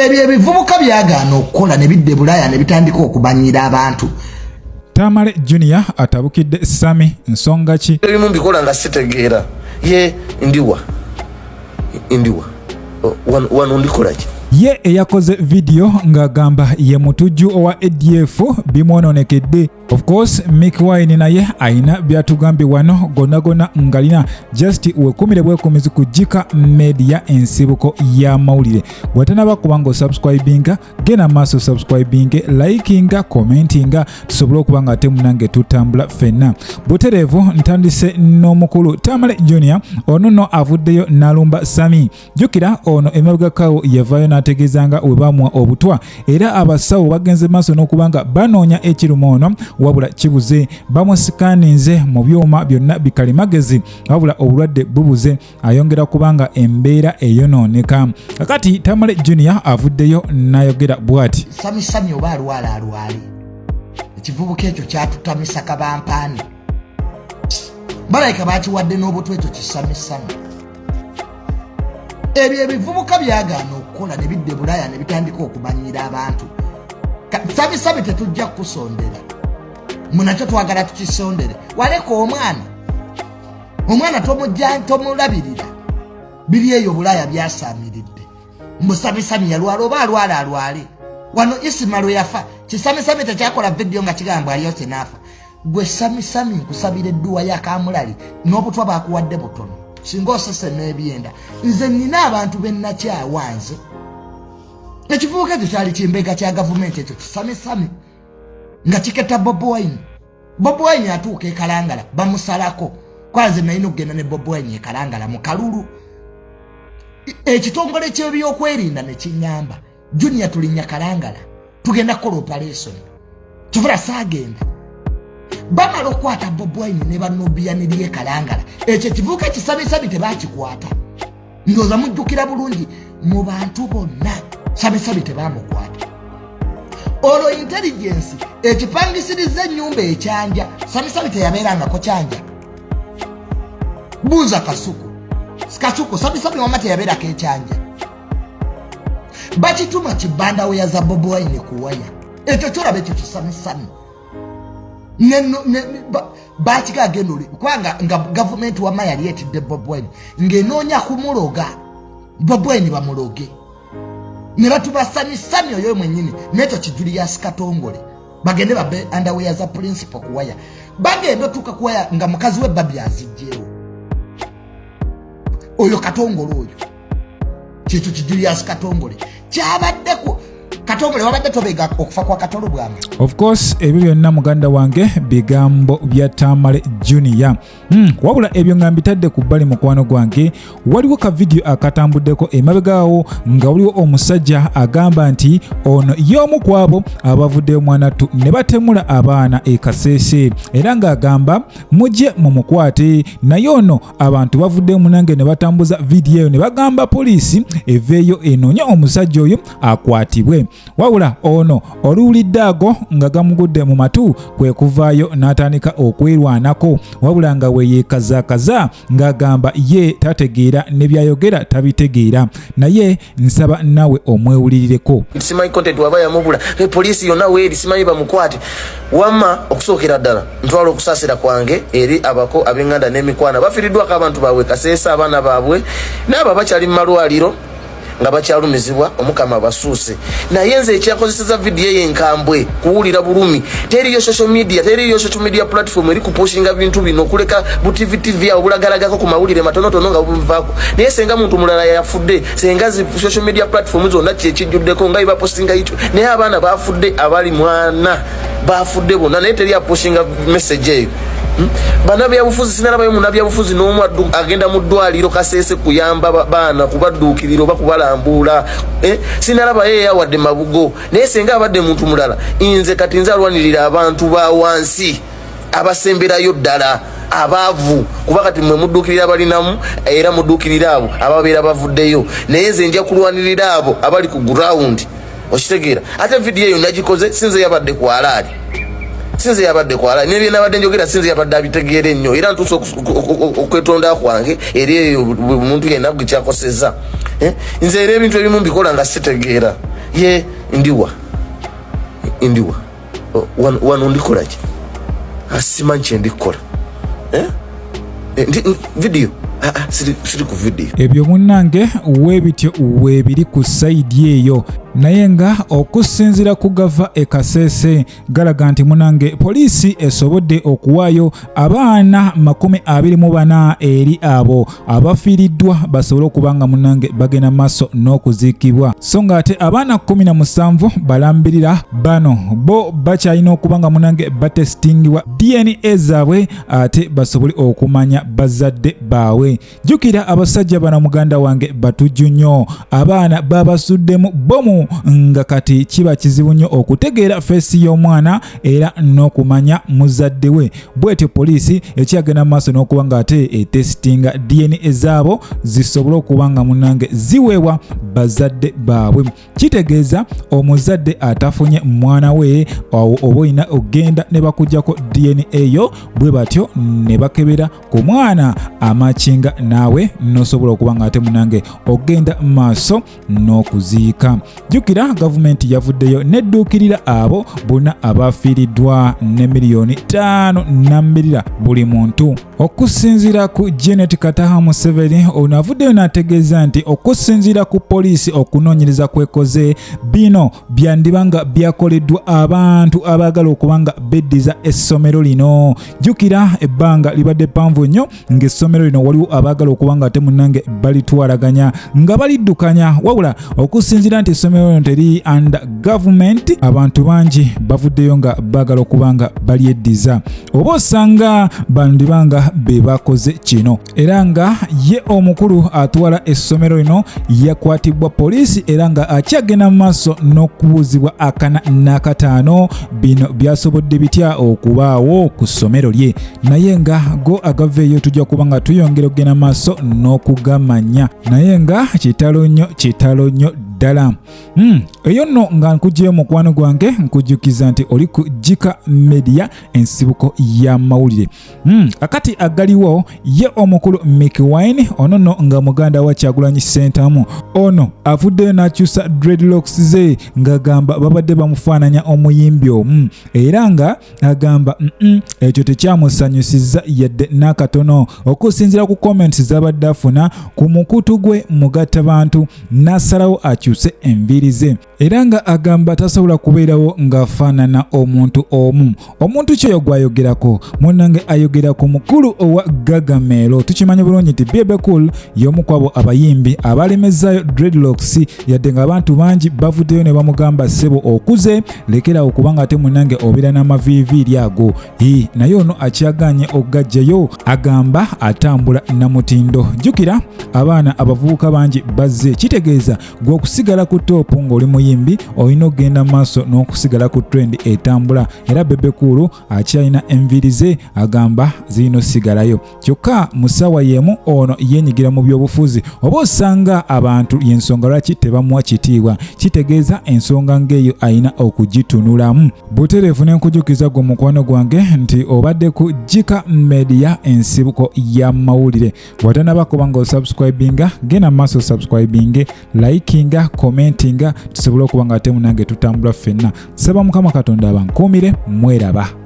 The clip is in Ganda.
Ebyo ebivubuka byagaana okukola ne bidda e Bulaaya ne bitandika okumanyira abantu. Tamale Junior atabukidde Sami, nsonga ki? Ebimu mbikola nga sitegeera. Ye ndiwa ndiwa wano ndikola ki? Ye eyakoze vidiyo ng'agamba ye mutujju owa ADF bimwononekedde. Of course Mick Wine naye ayina byatugambye wano gonna gonna ngalina. Just wekumire bwekumizi ku Jika Media, ensibuko y'amawulire. Bw'otanaba kuba nga osubscribinga, genda maaso subscribing, likinga, commentinga, tusobole okuba nga ate munange tutambula ffenna butereevu. Ntandise n'omukulu Tamale Junior. Ono nno avuddeyo n'alumba Sami. Jjukira ono emabegakawo yavaayo n'ategeeza nga we bamuwa obutwa, era abasawo bagenze maaso n'okuba nga banoonya ekiruma ono, wabula kibuze. Bamusikaninze mu byuma byonna bikalimagezi, wabula obulwadde bubuze, ayongera kubanga embeera eyonooneka. Kakati Tamale Junior avuddeyo n'ayogera bw'ati: Sami Sami oba alwala alwale, ekivubuka ekyo kyatutamisa kabampaani, balabika bakiwadde n'obutwa. Ekyo kisamisami. Ebyo ebivubuka byagaana okukola ne bidda e Bulaaya ne bitandika okumanyira abantu. Sami Sami, tetujja kukusondera munakyo, twagala tukisondere. Waleka omwana, omwana tomujja, tomulabirira, biri eyo Bulaaya byasaamiridde. Mbusamisami yalwala, oba alwala alwale. Wano Isima lwe yafa, kisamisami tekyakola vidiyo nga kigamba aliyose naafa? Gwe Samisami, nkusabira edduwa ya kamulali n'obutwa bakuwadde butono, singa osesema ebyenda. Nze nina abantu bennakyawa. Nze ekivubuka ekyo kyali kimbega kya gavumenti. Ekyo kisamisami nga kiketa Bobi Wine. Bobi Wine atuuka ekalangala bamusalako. Kwanze nalina okugenda ne Bobi Wine ekalangala mu kalulu. Ekitongole kyebyokwerinda nekiŋŋamba, "Junior, tulinnya Kalangala, tugenda kukola operation." Kivula saagenda. Bamala okukwata Bobi Wine ne banobiyaniriye Kalangala, ekyo ekivuuka kisabisabi tebakikwata. Ndowooza mujjukira bulungi, mu bantu bonna Sabisabi tebamukwata. Olwo intelligence ekipangisiriza ennyumba ekyanja. Sabisabi teyabeerangako kyanja. Buuza Kasuku. Kasuku, Sabisabi wama teyabeerako ekyanja. Bakituma kibanda weya za Bobi Wine kuwaya. Ekyo kyolaba, ekyo kisamisami bakiga agenda oli kubanga nga gavumenti wama yali etidde Bobi Wine ng'enoonya kumuloga. Bobi Wine bamuloge ne batuma Samisami oyo mwennyini n'ekyo kijulius Katongole, bagende babe underwear za principal kuwaya. Bagenda otuuka kuwaya nga mukazi we babi azijjeewo. Oyo Katongole, oyo kyekyo kijulius Katongole kyabaddeku. Katongole wabadde tobega okufa kwa Katolo bwama. Of course ebyo byonna, muganda wange, bigambo bya Tamale Junior. Wabula ebyo nga mbitadde ku bbali, mukwano gwange, waliwo ka vidiyo akatambuddeko emabegaawo nga waliwo omusajja agamba nti ono y'omu ku abo abavuddeyo mwanattu ne batemula abaana e Kasese, era ng'agamba mujje mumukwate. Naye ono abantu bavuddeyo munange ne batambuza vidiyo eyo ne bagamba poliisi eveeyo enoonye omusajja oyo akwatibwe. Wabula ono oluwulidde ago nga gamugudde mu matu, kwe kuvaayo n'atandika okwerwanako, wabula nga weyeekazaakaza ng'agamba ye tategeera ne byayogera tabitegeera. Naye nsaba naawe omwewulirireko. Simanyi content waba yamubula. Poliisi yonna weeri, simanyi bamukwate. Wamma okusookera ddala ntwala okusaasira kwange eri abako, ab'enganda n'emikwano bafiiriddwako abantu baabwe Kaseesa, abaana baabwe n'abo abakyali mu malwaliro nga bakyalumizibwa. Omukama basuuse. Naye nze ekyakozeseza vidiyo eyo enkambwe kuwulira bulumi. Teriyo social media, teriyo social media platform eri kupushinga bintu bino okuleka bu TV TV awo bulagalagako ku mawulire matonotono nga bubivaako. Naye senga muntu mulala yafudde, senga zi social media platform zonna kyekijjuddeko nga ibapostinga ekyo. Naye abaana bafudde, abali mwana bafudde bonna, naye teri apushinga message eyo. Bannabyabufuzi, sinalabayo munabyabufuzi n'omu agenda mu ddwaliro Kaseese kuyamba baana, kubadduukirira oba kubalambuula. Eh, sinalabayo eyawadde mabugo. Naye senga abadde muntu mulala, nze kati nze alwanirira abantu ba wansi abasemberayo ddala abaavu, kuba kati mwe mudduukirira abalinamu era mudduukirira abo ababeera bavuddeyo, naye nze nja kulwanirira abo abali ku ground. Okitegeera? Ate vidiyo eyo nagikoze sinze yabadde ku alaali, sinze yabadde ku alaali, nebye nabadde njogera sinze yabadde abitegeera ennyo. Era ntuusa okwetonda kwange eri eyo buli muntu yenna gwe kyakosezza. Eh, nze era ebintu ebimu mbikola nga sitegeera. Ye ndiwa ndiwa wano ndikolaki? Asimanyi kyendikukola, eh? Eh, video ah, ah, siri ku video. Ebyo munnange weebityo weebiri ku sayidi eyo, naye nga okusinziira ku gava e Kasese galaga nti munange poliisi esobodde okuwaayo abaana 24 eri abo abafiiriddwa basobole okuba nga munange bagenda maaso n'okuziikibwa, so nga ate abaana 17 balambirira bano bo bakyalina okuba nga munange batesitingibwa DNA zaabwe ate basobole okumanya bazadde baabwe. Jjukira abasajja bano muganda wange batujju nnyo, abaana babasuddemu bomu nga kati kiba kizibu nnyo okutegeera feesi y'omwana era n'okumanya muzadde we. Bwetyo poliisi ekyagenda mu maaso n'okuba ng'ate etesitinga DNA zaabo zisobole okuba nga munnange ziweebwa bazadde baabwe. Kitegeeza omuzadde atafunye mwana we awo oba olina okugenda ne bakuggyako DNA yo, bwe batyo ne bakebera ku mwana amakinga naawe n'osobola okuba nga ate munange ogenda maaso n'okuziika. Jjukira gavumenti yavuddeyo nedduukirira abo bonna abafiiriddwa ne miliyoni 5 nambirira buli muntu. Okusinziira ku Janet Kataha Museveni, ono avuddeyo n'ategeeza nti okusinziira ku poliisi okunoonyereza kwekoze, bino byandiba nga byakoleddwa abantu abaagala okuba nga beddiza essomero lino. Jjukira ebbanga libadde ppanvu nnyo ng'essomero lino waliwo abaagala okuba nga ate munnange balitwalaganya nga baliddukanya, wabula okusinziira nti essomero lino teri under government, abantu bangi bavuddeyo nga baagala okuba nga balyeddiza, oba osanga bandiba nga be bakoze kino. Era nga ye omukulu atwala essomero lino yakwatibwa poliisi era nga akyagenda mu maaso n'okubuuzibwa akana n'akataano bino byasobodde bitya okubaawo ku ssomero lye, naye nga go agaveeyo tujja kuba nga tuyongera okugenda mu maaso n'okugamanya, naye nga kitalo nnyo, kitalo nnyo ddala. Eyo nno nga nkugyeyo mukwano gwange, nkujjukiza nti oli ku Jika Media, ensibuko y'amawulire. Akati agaliwo ye omukulu Mikie Wine, ono nno nga muganda wa Kyagulanyi Ssentamu, ono avuddeyo n'akyusa dreadlocks ze ng'agamba babadde bamufaananya omuyimbi omu, era nga agamba ekyo tekyamusanyusizza yadde n'akatono okusinziira ku comments z'abadde afuna ku mukutu gwe mugattabantu, n'asalawo akyuse enviiri ze, era nga agamba tasobola kubeerawo ng'afaanana omuntu omu. Omuntu kyoyo gw'ayogerako munnange ayogera ku mukulu owa Gagamelo. Tukimanyi bulungi nti Bebe Cool y'omu ku abo abayimbi abalemezaayo dreadlocks, yadde ng'abantu bangi bavuddeyo ne bamugamba ssebo okuze lekerawo kubanga ate munnange obeera n'amaviiviiri ago, naye ono akyagaanye okugajjayo, agamba atambula namutindo. Jjukira abaana abavubuka bangi bazze, kitegeeza gwe okusigala ku toopu ng'oli muyimbi olina okugenda mu maaso n'okusigala ku trend etambula, era Bebe Cool akyalina enviiri ze agamba zirina osigalayo. Kyokka mu ssaawa y'emu ono yeenyigira mu byobufuzi, oba osanga abantu y'ensonga lwaki tebamuwa kitiibwa, kitegeeza ensonga ng'eyo alina okugitunulamu butereevu. Ne nkujjukiza gwe mukwano gwange nti obadde ku Jika Media, ensibuko y'amawulire. Bw'otanaba kuba nga osubscribinga, genda mu maaso osubscribinge, likinga, commentinga, tusobole okuba nga ate munange tutambula ffenna. Nsaba Mukama Katonda abankuumire, mweraba.